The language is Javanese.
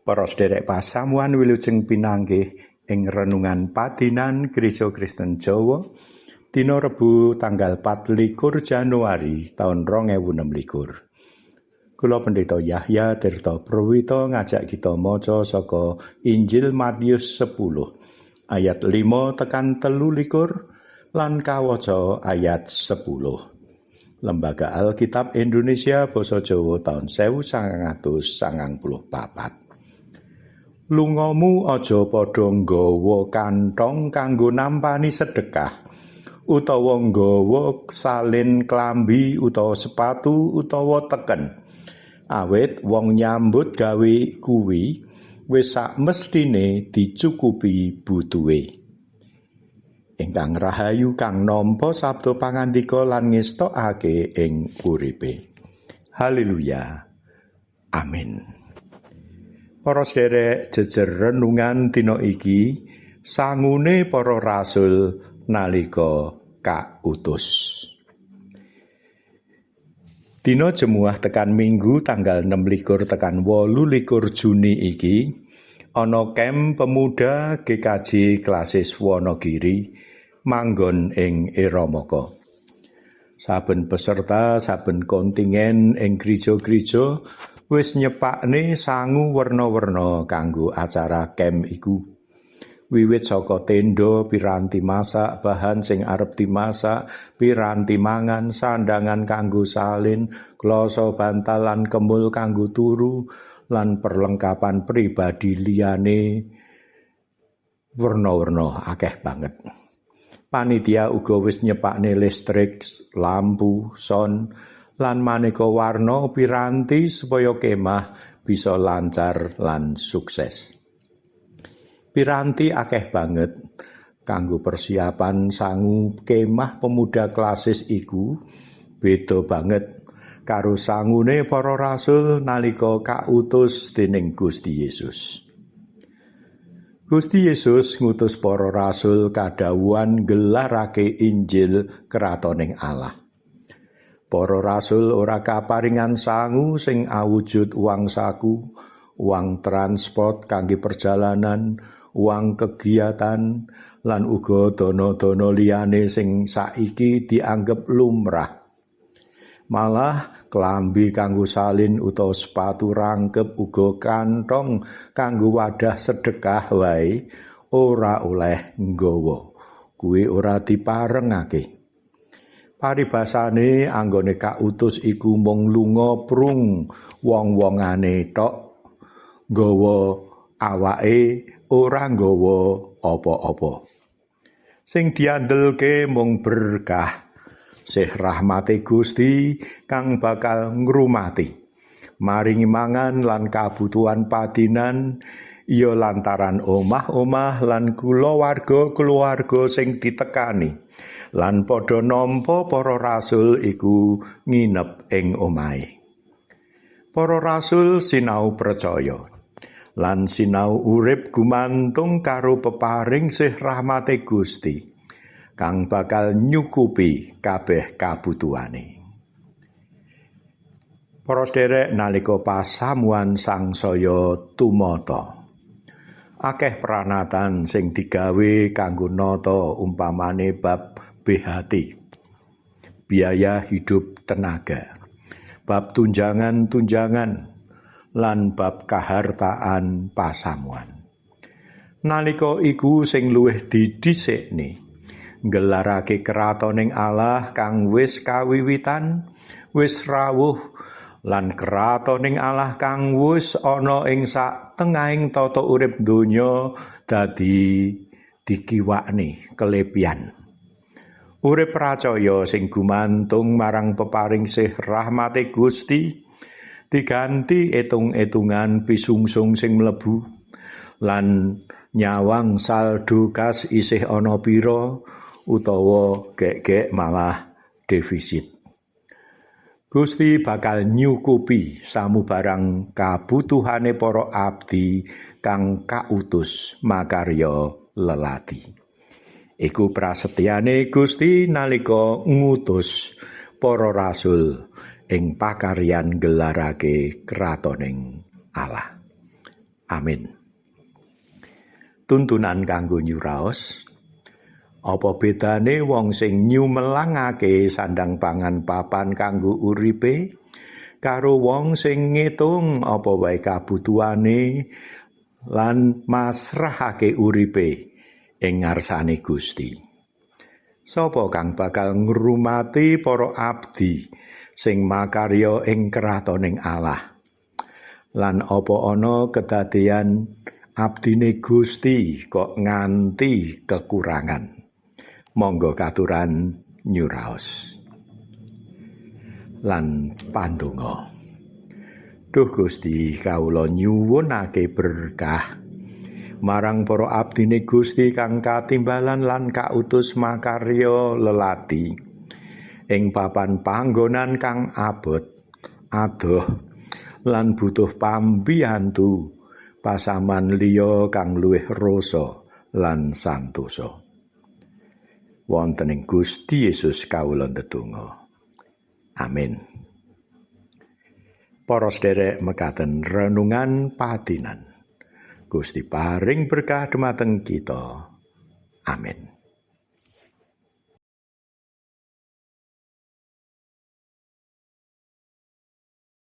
Para sederek pasamuan wilujeng pinanggih ing renungan padinan Gereja Kristen Jawa dina Rebo tanggal 24 Januari taun 2026. Kula Pendeta Yahya Tirta Prawita ngajak kita maca saka Injil Matius 10 ayat 5 tekan 23 lan kawaca ayat 10. Lembaga Alkitab Indonesia Basa Jawa taun 1994. Lungamu aja padha nggawa kantong kanggo nampani sedekah utawa nggawa salin klambi utawa sepatu utawa teken. Awit wong nyambut gawe kuwi wis sakmestine dicukupi butuhe. Ingkang rahayu kang nampa sabda pangandika lan ngestokake ing uripe. Haleluya. Amin. Para sederek, jejer renungan dina iki sangune para rasul nalika kautus. Dina Jemuah tekan Minggu tanggal 26 tekan 28 Juni iki ana kem pemuda GKJ Klasis Wonogiri manggon ing Eramaka. Saben peserta, saben kontingen ing gereja-gereja wis nyepakne sangu werna-werna kanggo acara kem iku. Wiwit saka tenda, piranti masak, bahan sing arep dimasak, piranti mangan, sandangan kanggo salin, kloso bantal lan kemul kanggo turu, lan perlengkapan pribadi liyane werna-werna akeh banget. Panitia uga wis nyepakne listrik, lampu, sound, lan maneka warna piranti supaya kemah bisa lancar lan sukses. Piranti akeh banget kanggo persiapan sangu kemah pemuda klasis iku beda banget karo sangune para rasul nalika kautus dening Gusti Yesus. Gusti Yesus ngutus para rasul kadhawuhan nggelarake Injil kratoning Allah. Para rasul ora kaparingan sangu sing awujud uang saku, uang transport kangge perjalanan, uang kegiatan, lan uga dana-dana liyane sing saiki dianggep lumrah. Malah klambi kanggo salin utawa sepatu rangkep uga kantong kanggo wadah sedekah wae ora oleh nggawa. Kuwi ora diparengake. Paribasane anggone kautus iku mung lunga prung wong-wongane tok, nggawa awake ora nggawa apa-apa. Sing diandelke mung berkah sih rahmate Gusti kang bakal ngrumati, maringi mangan lan kabutuhan padinan, ya lantaran omah-omah lan kulawarga-keluarga sing ditekani lan padha nampa para rasul iku nginep ing omahe. Para rasul sinau percaya lan sinau urip gumantung karo peparing sih rahmate Gusti kang bakal nyukupi kabeh kabutuhane. Para sederek, nalika pasamuan sangsaya tumata, akeh pranatan sing digawe kanggo nata umpamane bab BHT, biaya hidup tenaga, bab tunjangan-tunjangan, lan bab kahartaan pasamuan. Nalika iku sing luwih didhisikne nggelarake kratoning Allah kang wis kawiwitan, wis rawuh, lan kratoning Allah kang wis ana ing sak tengahing tata urip donya dadi dikiwakne kelepian. Urip pracaya sing gumantung marang peparing sih rahmate Gusti diganti etung-etungan pisungsung sing mlebu lan nyawang saldo kas isih ana pira utawa gek-gek malah defisit. Gusti bakal nyukupi samubarang kabutuhane para abdi kang kautus makarya lelati. Iku prasetyane Gusti nalika ngutus para rasul ing pakaryan nggelarake kratoning Allah. Amin. Tuntunan kanggo nyuraos. Apa bedane wong sing nyumelangake sandang pangan papan kanggo uripe karo wong sing ngitung apa wae kabutuhane lan masrahake uripe ing ngarsane Gusti. Sapa kang bakal ngrumati para abdi sing makarya ing kratoning Allah? Lan apa ana kedadean abdine Gusti kok nganti kekurangan? Monggo katuran nyuraos. Lan pandonga. Duh Gusti, kawula nyuwunake berkah marang para abdine Gusti kang katimbalan lan kautus makarya lelati ing papan panggonan kang abot, adoh lan butuh pambiyantu pasaman liya kang luwih rasa lan santosa. Wonten ing Gusti Yesus kawula ndedonga. Amin. Para sederek, mekaten renungan patinan. Gusti paring berkah dumateng kita. Amin.